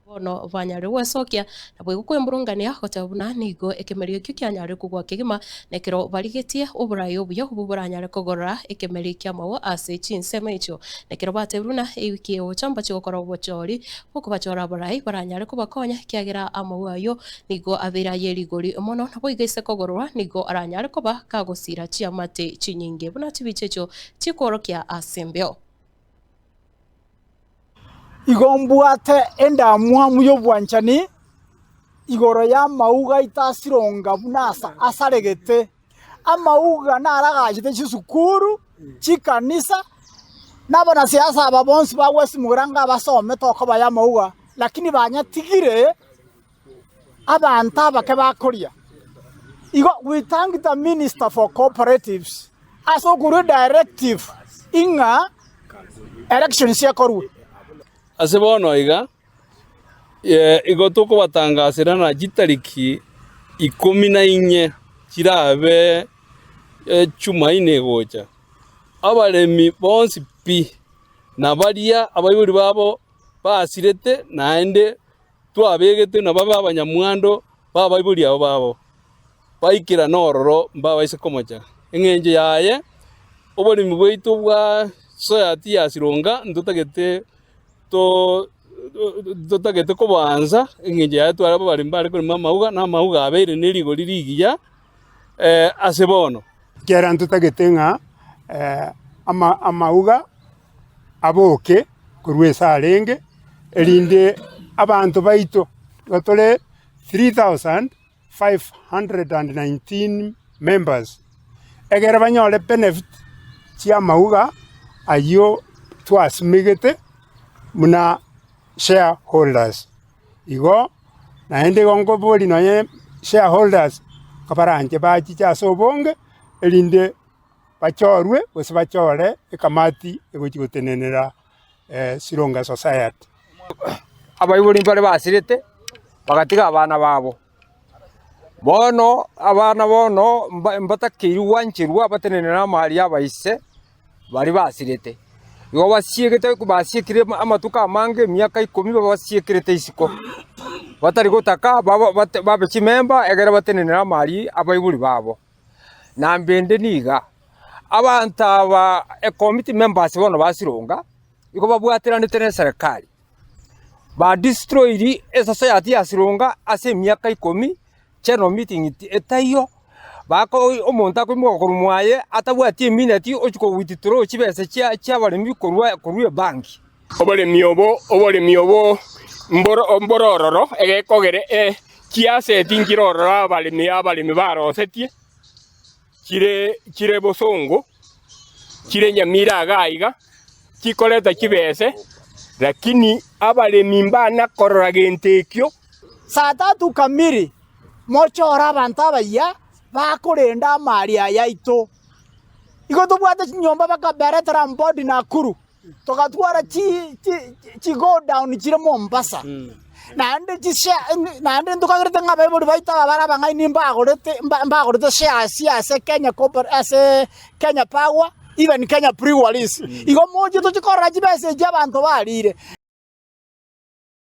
Bono banyarire gwesokia, naboigo kwemurungania, goteba buna nigo ekemerio ekio kianyarire kogwa kegima, na ekero barigetie oborai obuya obwo boranyare kogorora ekemeri ki'amagwa ase chinsemo echio. Na ekero batebire buna ewiki egocha mbache gokora obochori bw'okobachora abarai baranyare kobakonya, ekiagera amagwa ayio nigo abeire aye rigori mono, naboigo ase kogororwa nigo aranyare koba kagosira chiamate chinyinge buna chibicha echio chikworokia ase embeo. Igo mbwate endamwamu y'obwanchani igoro y'amauga aito asironga buna asaregete. Amauga naragachete chisukuru, chikanisa, na abanasiasa aba bonsi bagwesimogera ng'a basomete okoba y'amauga, lakini banyatigire abanto abake bakoria. Igo we thank the minister for cooperatives ase okorua edirective ing'a elections ekorwe. Ase bono iga, igo tokobatangasera na chitariki 14 chirabe Chumaine egocha, abaremi bonsi pi, na baria abaibori babo basirete naende twabegete ng'a babe abanyamwando b'abaibori abo babo, baikerane ororo mbabaise komocha. Eng'encho yaye, oboremi bwaito bwa soya tiyasironga ntotagete to totagete koboansa, eng'encho yaye tware abaremi bare korema amauga, na amauga abeire ne rigori rigiya ase bono. Ekiagera ntotagete ng'a amauga aboke korwa ase arenge, erinde abanto baito, igo tore 3519 members, egere banyore benefit chi'amauga ayio twasimegete buna shareholders. Igo naende igo nkoboria nonye shareholders, nkobaranche bachiche ase obonge, erinde bachorwe gose bachore ekamati egochia gotenenera Sironga Society. Abaibori mbare basirete, bagatiga abana babo. Bono abana bono mbatakeirwe gwancherwa batenenere amari y'abaise baria basirete. Igo basiegete basiekire amatuko amange emiaka ikomi babasiekerete isiko, batari gotaka babe chimemba egere batenenere amari abaibori babo. Na mbende niga, abanto aba ecommittee members bono ba Sironga, igo babwateranete na eserekari, ba destroyed esociety ya Sironga ase emiaka ikomi, general meeting etaiyo, bako omonto akoimoka korwa mwaye atabwati emineti ochia ko withdraw chibesa chia chiabaremi korwa korwa ebanki. Oboremi obo, oboremi obo mboro mboro ororo, egekogera e chiaseti nchire ororo abaremi abaremi barosetie, chire chire bosongo, chire nyamira iga aiga, chikoreta chibese, lakini abaremi mbana korora gento ekio. Saa tatu kamiri mochore abanto abayia bakorenda amari aya aito. Igo tobwate chinyomba baka Berete Rambodi Nakuru. Togatwara chigodown chire Mombasa, naende chishare naende ntokagerete ng'a abaibori baito aba bare abang'aini mbagorete mbagorete shares ase Kenya corpora ase Kenya Power, even Kenya Breweries. Igo moche tochi korora chibesa echio abanto barire.